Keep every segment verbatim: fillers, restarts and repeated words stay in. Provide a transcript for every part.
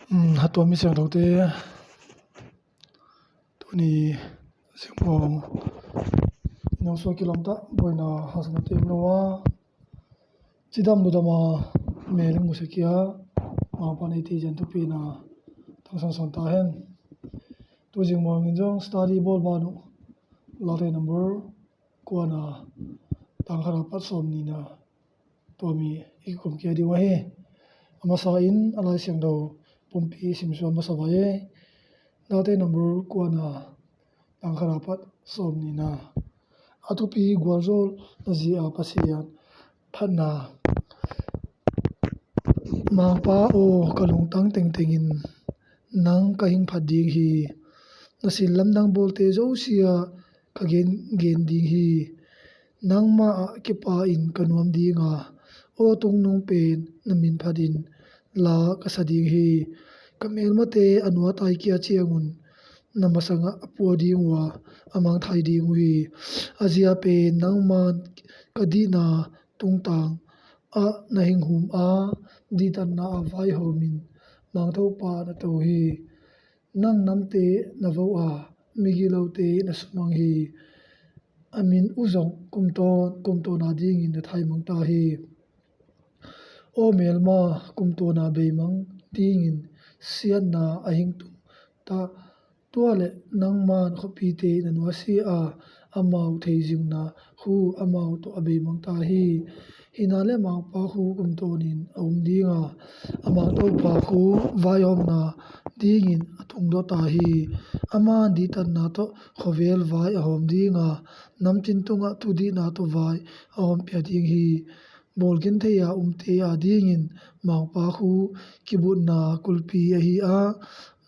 Hatuam mi siangthote, tuni singpawng i nong suak kilawm ta, buaina hahsatna tem lo a, cidam ludam a, meling musakia, Mangpa nei te zian thupina tangsan sawn ta hen. Tu zing muangin zong study bawl ban uh, Late number kuana, tangkhata pat sawm nina, tua mi i kikum kia ding uh ahi. A masa in a Lai Siangtho pumpi simsuam masa vai. Late number kuana, tangkhata pat sawm nina. A thupi gualzawlna zia Pasian phatna. Mangpa aw, ka lungtang tengtengin nang ka hing phat ding hi. Na sil lamdang bawlte zosia ka gen, gen ding hi. Nangmah ah kipa in ka nuam ding a, aw tungnung pen na min phatin la ka sa ding hi. Ka melmate a nuatai kia ciangun na masangah a pua ding uh a, a mangthai ding uh hi. A zia pen nangman ka dihna tungtang ah na hinghum a, dihtatna a vaihawmin Mangthopa na to hi. Nang namte na vo a, migilote na sumang hi. A min uh zong kumtawn, kumtawna dingin na thaimang ta hi. Aw melma, kumtawna beimang dingin siatna a hing tung ta. Tua le nangman khuapite na nuasia a, amau theizingna khu amau tawh a beimang ta hi. Hina le Mangpa khu kumtawnin a um ding a, a Mangtopa khu vaihawmna dingin a tungdawh ta hi. Aman dihtatna tawh khuavel vai a hawm ding a, namcin tungah thudihna tawh vai a hawmpia ding hi. Bawlgen thei a umte a dingin Mangpa khu kibutna kulpi ahi a,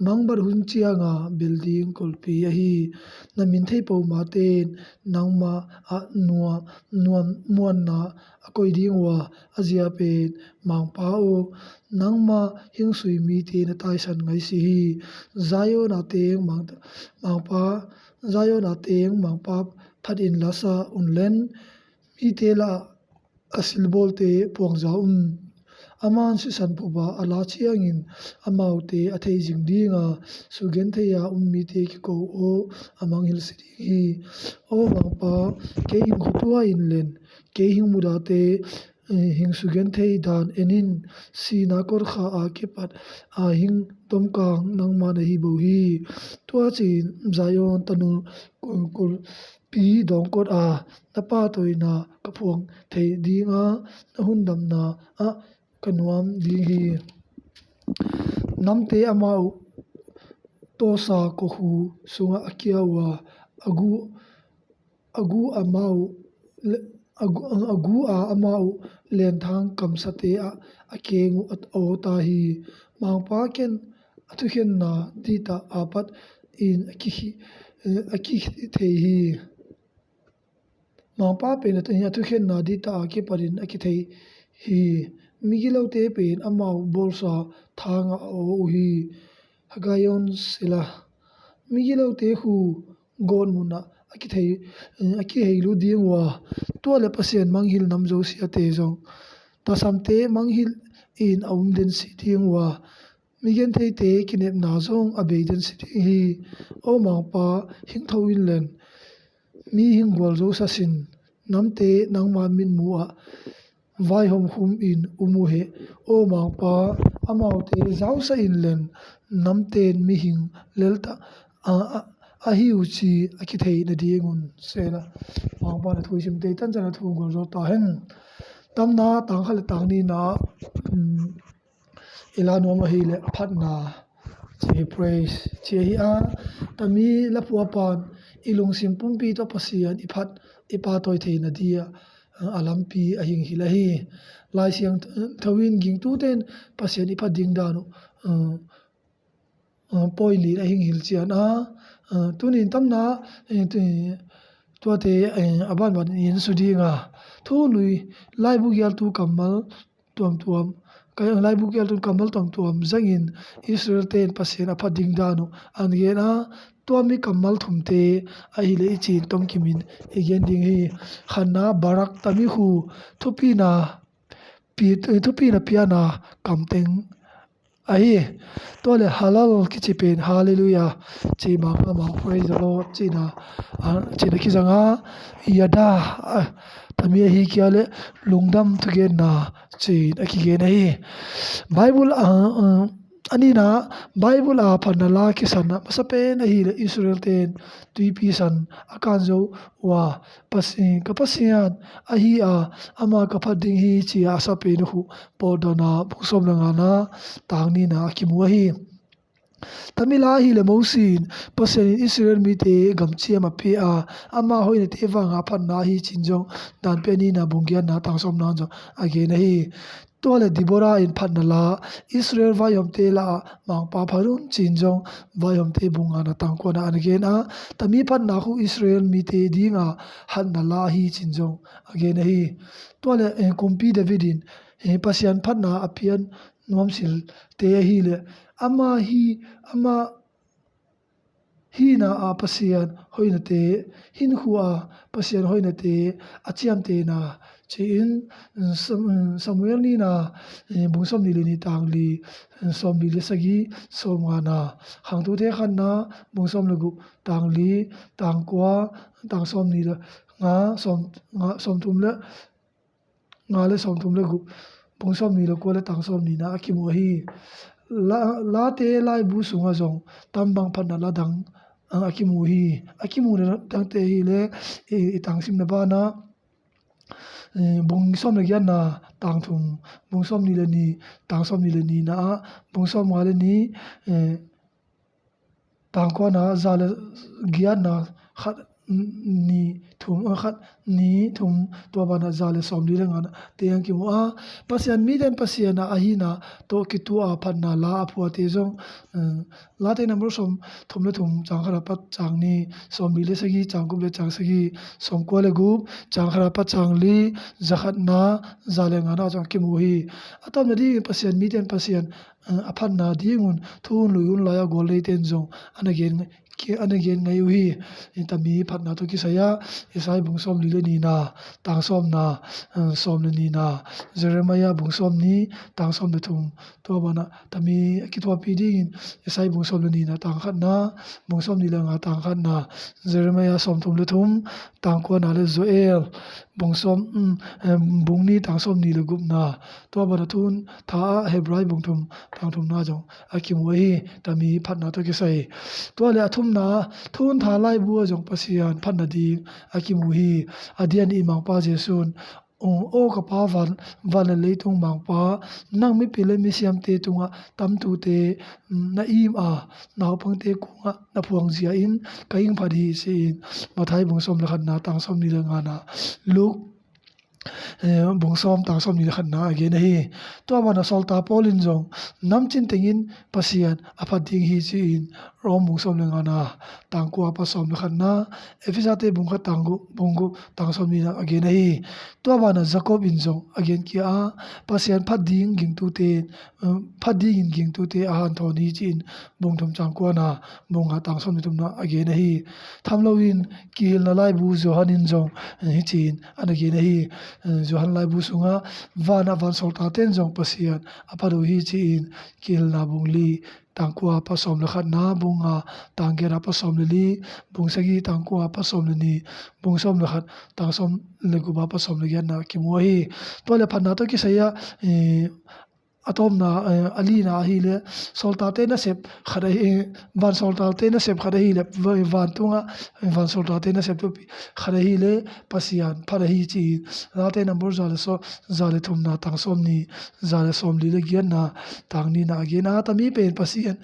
mangbat hun cianga bel ding kulpi ahi. Na min thei peuhmahte in nangmah ah nua, nuam, muanna a koih ding uh a, a zia pen Mangpa aw, nangmah hing sui mite na taisan ngaisi hi. Zion a teng Mang, Mangpa, Zion a teng Mangpa phatin la sa un len, mite lah a silbawlte puangza un. Aman sisan pupa a la ciangin amaute a theizing ding a, sugen thei a um mite kiko aw a manghilh si ding hi. Aw Mangpa, kei hing khuatua in len, kei hing mudate, eh, hing sugen thei dan en in. Sihna kotkha a kipat a hing domkang nangma na hi bo hi. Tua ci-in Zion tanu kul, kul pi dawngkot a, na pahtawina ka phuang thei ding a, na hundamna ah ka nuam ding hi. Namte amau tawsa kokhu sungah a kia uh a, a gu, a gu amau le, a gu, a gu a amau lenthang kamsate ah a keng uh a, a aw ta hi. Mangpa ken a thukhenna dihtak a pat in a ki, a kithei hi. Mangpa pen a thukhenna dihtak a kipatin a kithei hi. Migilote pen amau bawlsa thangah a aw uh hi. Haggai on sila. Migilote khu gawtmunah a kithei, a kihei lut ding uh a, tua le Pasian manghilh nam zosiate zong tasamte manghilh in a um den si ding uh a, migentheite kinepna zong a bei den si ding hi. Aw Mangpa, hing tho in len, mihing gualzo sa sin, namte nangma mitmuh ah vaihawm khum in um uh heh. Aw Mangpa, amaute zausa in len, namten mihing lelta a, a, ahi uh ci a kithei nadingun sela. Mangpa na thu i simte tancan a thu gualzo ta hen. Tamna tangkha le tangnina, um, i la nuam ahileh phatna ci hi, praise ci ahi a, tami laphuapan i lungsim pumpi tawh Pasian i phat, i pahtawi theina dia a lampi a hing hilh ahi. Lai Siangtho in gingtute in Pasian i phat ding dan uh, uh, uh, pawi lin a hing hilh cian a, uh, tunin tamna, uh, tu-, tuate, uh, a banban in su ding a, thu lui laibu gialtu kammal tuamtuam, ka laibu gialtu kammal tuamtuam zangin Israel-te in Pasian a phat ding dan uh an gen a, tua mi kammal thumte ahileh i cin tomkimin i gen ding hi. Khatna, Barak tami khu thupina pi, thupina piana kamteng ahi. Tua le halal kici pen halleluiah ci mahmah, praise the Lord cihna, a, cihna kizanga, yada, a, tami ahi kia le lungdam thugenna ci-in a kigen ahi. Bible a, a, a nihna, Bible a phatna la kisanna masa pen ahileh Israel ten tuipi san a kan zo uh a, Pasi-, ka Pasian ahi a, ama ka phat ding hi ci-a a sa pen uh, Pawlpi bung sawm le ngana tang nihna a kimu ahi. Tami la ahileh Mosi in Pasian in Israel mite gamciam a pia a, ama hoihnate vanga phatna ahi ci-in zong Danpi a nihna bung giatna tang sawmna zong a gen ahi. Tua le Deborah in phatna la, Israel vaihawmte la-ah mangpa phat un ci-in zong vaihawmte bung ngana tang kuana a na gen a, tami phatna khu Israel mite dinga hatna la ahi ci-in zong a gen ahi. Tua le, eh, kumpi David in, eh, Pasian phatna a pian nuamsilte ahileh, ama hi, ama hihna a Pasian hoihnate, hinkhua a Pasian hoihnate a ciamtehna ci-in, Sam-, Samuel nihna, eh, bung sawmnih le nih tang li, eh, sawmli le sagih, sawmngana, Khangthute khatna bung sawm le guk tang li, tang kua, tang sawmnih le nga, sawm, nga, sawmthum le nga le sawmthum le guk, bung sawmnih le kua le tang sawmnihna a kimu ahi. La-, Late laibu sungah zong tambang phatna la dang, a, a kimu hi. A kimu na dangte ahileh i, i tangsimna banah, eh, bung sawm le giatna tang thum, bung sawmnih le nih tang sawmnih le nihna ah, bung sawmnga le nih, eh, tang kuana za le giatna khat, nih, thum, a, khat, nih, thum, tua banah za le sawmli le ngana te ang kimu a, Pasian mite in Pasian a ahihna tawh kitua phatna la a phuate zong, eh, Late number sawmthum le thum, cang khat a pat cang nih, sawmli le sagih, cang guk le cang sagih, sawmkua le guk, cang khat a pat cang li, za khatna, za le ngana zong a kimu hi. A tawpna dingin Pasian mite in Pasian a phatna dingun thu hun lui hun lai-a gualleite in zong a na gen, a na gen ngei uh hi. Tami phatna tawh kisai-a Isai bung sawmli le nihna tang sawmna, sawm le nihna, Jeremiah bung sawmnih tang sawm le thum, tua banah tami a kithuahpih dingin Isai bung sawm le nihna tang khatna, bung sawmnih le nga tang khatna, Jeremiah sawmthum le thum tang kuana le Joel bung sawm, um, em, bung nih tang sawmnih le gukna, tua banah thu hun tha-ah Hebrai bung thum tang thumna zong a kimu ahi, tami phatna tawh kisai. Tua le a thumna, thu hun tha laibu ah zong Pasian phatna ding a kimu hi. A dian i Mangpa Jesu in, "Aw, aw ka Pa van, van le leitung Mangpa, nang mipil le misiamte tungah tamtute, um, na im a, naupangte kungah na phuang zia in ka hing phat hi," ci-in Matthai bung sawm le khatna tang sawmnih le ngana, Luke, eh, bung sawm tang sawmnih le khatna a gen ahi. Tua banah sawltak Paul in zong namcin tengin Pasian a phat ding hi ci-in Rom bung sawm le ngana tang kua pat sawm le khatna, Efesate bung khat tang guk, bung guk tang sawmnihna a gen ahi. Tua banah Jacob in zong a gen kia a, Pasian phat ding gingtute, eh, phat dingin gingtute a hanthawn hi ci-in bung thum cang kuana, bung nga tang sawm le thumna a gen ahi. Tham loin kihilhna laibu Johan in zong, eh, hi ci-in a na gen ahi. Eh, Johan laibu sungah vanah vansawltakte in zong Pasian a phat uh hi ci-in kihilhna bung li tang kua a pat sawm le khatna, bung nga tang giat a pat sawm le li, bung sagih tang kua a pat sawm le nih, bung sawm le khat tang sawm le guk a pat sawm le giatna kimu ahi. Tua le phatna tawh kisai-ah, eh, a tawpna, eh, a lina ahileh sawltakte nasep khat ahi, eh, vansawltakte nasep khat ahileh, va-, vantungah vansawltakte nasep thupi khat ahileh Pasian phat ahi ci-in Late number za le saw-, za le thumna tang sawmnih, za le sawmli le giatna tang nihna a gen a, tami pen Pasian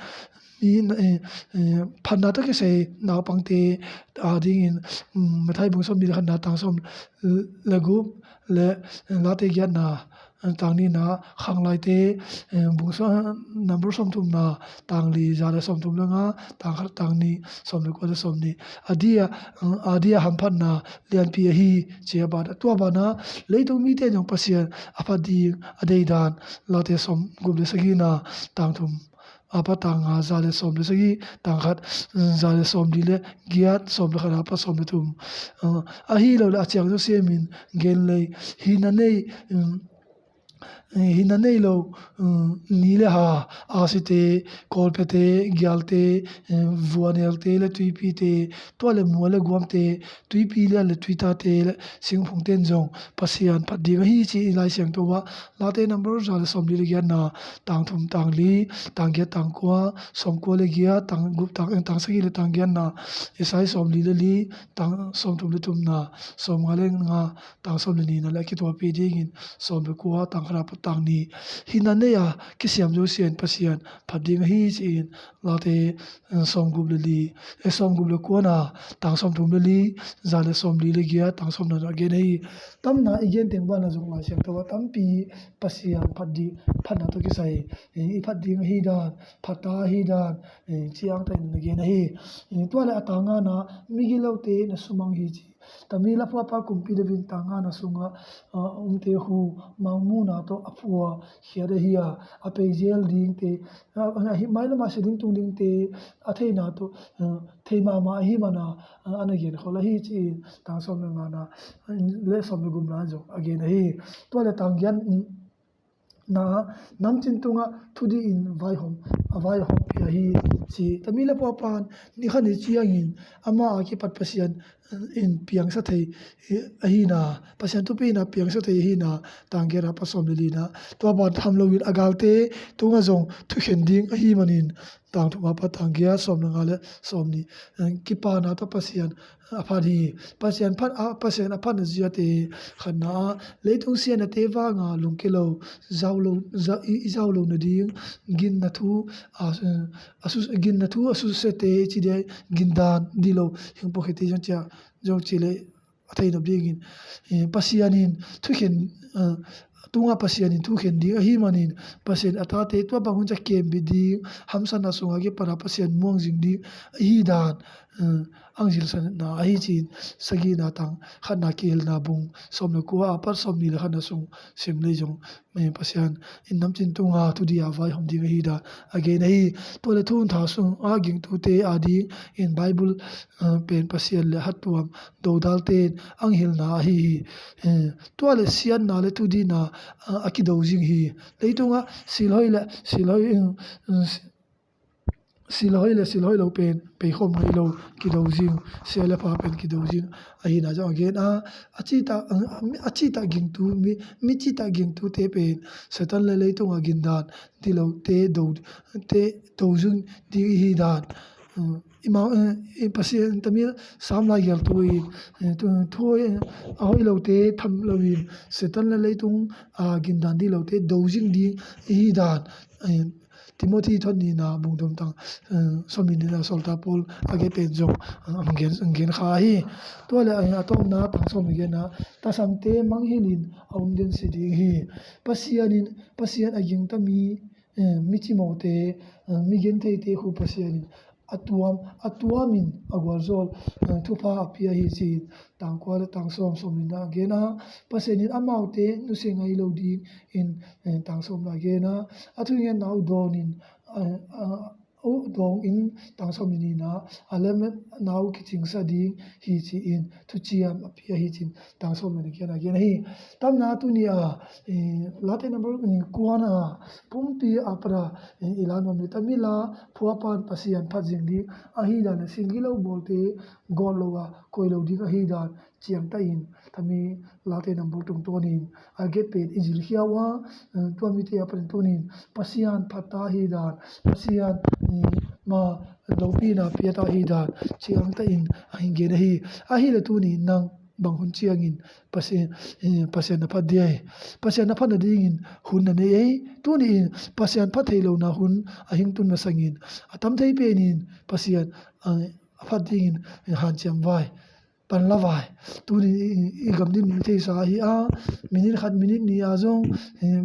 mi, eh, eh, phatna tawh kisai naupangte a dingin, um, Matthai bung sawmnih le khatna tang sawm le guk le, eh, Late giatna, eh, tang nihna, khanglaite, eh, bung sawm, number sawmthumna tang li, za le sawmthum le nga, tang khat, tang nih, sawm le kua le sawmnih. A dia, eh, a dia hamphatna lianpi ahi ci a banah, tua banah leitung mite in zong Pasian a phat ding a deidan, Late sawmguk le sagihna tang thum a pat tang nga, za le sawm le sagih, tang khat, za le sawmli le giat, sawm le khat a pat sawm le thum. Uh, ahi lo le a ciang zo siamin gen lei, hihna nei, um, Eh, hina nei lo, eh, ni le ha, asite, kawlpete, gialte, eh, vuanelte le tuipite, tua le mual le guamte, tuipi lian le tuitate le singphungte in zong Pasian phat ding ahi ci i Lai Siangtho ah, Late number za le sawmli le giatna, tang thum, tang li, tang giat, tang kua, sawmkua le giat, tang gup, tang, tang sagih le tang giatna, Isai sawmli le li, tang sawmthum le thumna, sawmnga le nga, tang sawm le nina le a kituapi dingin sawm le kua, tang khat apat tang ni, hina nei a kisiam zo sian Pasian phat ding ahi ci-in Late, eh, sawmgup le li, eh, sawmgup le kuana, tang sawmthum le li, za le sawmli le giat, tang sawmna a gen ahi. Tamna i gen teng banah zong Lai Siangtho ah tampi Pasian phat ding, phatna tawh kisai, eh, i phat ding ahi dan, phat ta ahi dan, eh, ciangta in na gen ahi. Eh, tua le a tangana, migilote na sumang hi ci. Tami laphuapa kumpi David tangana sungah, ah, umte hu mangmuna tawh a phua khiat ahi a, a peizel dingte, ah, ahi, mailama si ding tung dingte a theina tawh, ah, thei mahmah ahi mana, ah, ana genkhol ahi ci-in tang sawm le ngana, ah, le sawm le gupna zong a gen ahi. Tua le tang giat, mm, na, namcin tungah thudi in vaihawm, a vaihawm pia hi ci. Tami laphuapan ni khat ni ciangin ama a kipat Pasian in piangsa thei ahina, Pasian thupi in a piangsa thei ahina, tang giat apat sawm le lina. Tua ban tham loin a galte tungah zong thukhen ding ahi manin, tang thum apat tang giat, sawm le nga le sawm nih, eh, kipana tawh Pasian a phat hi. Pasian phat a, Pasian a phatna ziate, khatna ah, leitung siatnate vanga lungke lo, zau lo, za, i, i zau lo nading ginna thu, a, a su, ginna thu a susiate ci dia, gindan dih lo hing pawh khete zong cia, zong ci le a thei nop dingin, eh, Pasian in thukhen, eh, tungah Pasian in thukhen ding ahi manin, Pasian a tate tua bang hun cia kembit ding, hamsatna sungah kipana Pasian muang zing ding ahi dan, eh, ang zilsana ahi ci-in, sagihna tang khatna Kihilhna bung sawm le kua apat sawmnih le khatna sung sim lei zong, eh, Pasian in namcin tunga thudi a vaihawm ding ahi dan a gen ahi. Tua le thuhun tha sungah gingtute adingin Bible, eh, pen Pasian le hattuam dodalte in ang hilhna ahi hi. Eh, tua le siatna le thudina, eh, a kido zing hi. Leitungah silhoi le silhoi, eh, silhoi le silhoi lo pen peikhawm ngei lo, kido zing, sia le pha pen kido zing ahina zong a gen a, a cihtak, a cihtak gingtu, mi, mi cihtak gingtute pen Satan le leitungah gindan dih lote do, te do zing ding ihi dan. Eh, i mau, eh, i Pasian tami Sam laigeltu in, eh, thu, thu, eh, a hoih lote tham loin Satan le leitung, ah, gindan dih lote do zing ding ihi dan. Eh, Timothy thot nihna bung thum tang, eh, sawmnih nihna sawltak Paul a gen pen zong, eh, ang gen, ang gen kha hi. Tua le, eh, a tawpna tang sawm a genna, tasamte manghilhin a um den si ding hi. Pasian in, Pasian a gingta mi, eh, mi cimawhte, eh, mi gentheite khu Pasian in a tuam, a tuamin a gualzawl, eh, thupha a pia hi ci-in tang kua le tang sawm, sawmnihna a gen a, Pasian in amaute nusia ngei lo dingin, eh, tang sawmna a gen a, a thungetna uh dawnin, eh, a, uh dawngin tang sawmnihna a lemna uh kicingsa ding hi ci-in thuciam a pia hi ci-in tang sawm le nih kian a gen ahi. Tamna tuni a, eh, Late number, eh, kuana pumpi a para, eh, i la nuam ni. Tamila phuapan Pasian phat zing ding ahi dan a, singgi lo bawlte gawt lo a koi lo ding ahi dan ciangta in, tami Late number tungtawnin a get pen i zilkhia uh a, eh, tua mite a panin tunin Pasian phat ta ahi dan, Pasian, eh, ma lopina pia ta ahi dan ciangta in a hing gen ahi. Ahile tuni nang bang hun ciangin Pasian, eh, Pasian na phat dia hi. Pasian na phat nadingin hun na nei ei. Tuni in Pasian phat thei lona hun a hing tun masangin a tam thei penin Pasian, eh, a phat dingin hanciam vai, panla vai. Tuni i, i, i gam din mi theisa ahi a, minit khat, minit ni a zong, eh,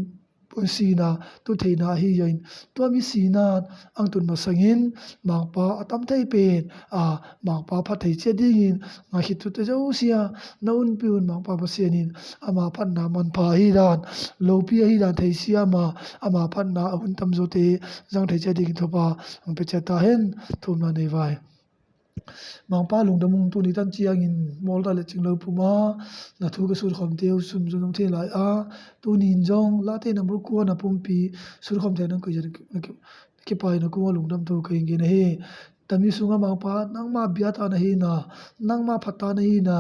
sina tu theina ahi a in, tua mi sina ang tun masangin Mangpa a tam thei pen a, Mangpa phat thei ciat dingin ngaikhia tute zosia na unpi un Mangpa Pasian in ama phatna manpha ahi dan, lopi ahi dan theisiam a, ama phatna a hun tamzawte zang thei ciat dingin thupha ang pia ciat ta hen. Thumna nei vai. Mangpa lungdam ung, tuni tan ciangin mawl ta le cing lo puma na thu ka sutkhawmte uh sumzum nong thei lai a, tuni in zong Late number kua na pumpi sutkhawmte nong koih zia na kipai na kuma lungdam thu ka hi ngen ahi. Tami sunga Mangpa nangma bia ta na hi na, nangma phat ta na hi na,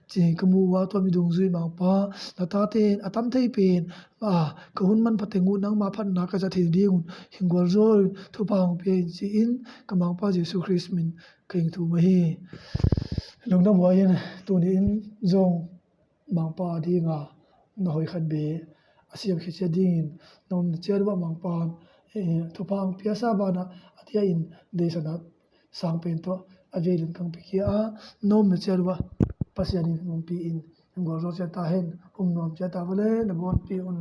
ci ka mu uh a, tua mi dungzui Mangpa na tate in a tam thei pen a, ka hun man phateng uh nangma phatna ka zat thei ding un hing gualzo thupha hong pia in ci-in ka Mangpa Jesu Khrist min ka hing thum ahi. Lungdam huai in tuni in zong Mangpa dinga na hoi khat be a siam khit ciat dingin na om na ciat uh ah Mangpa thupha ang piasa banah a tia in deisana sang pen tawh a velin kang pikia a na om na ciat uh ah Pasian in hong pi in hong gualzo ciat ta hen, um nuam ciat ta vale, na bawnpi un.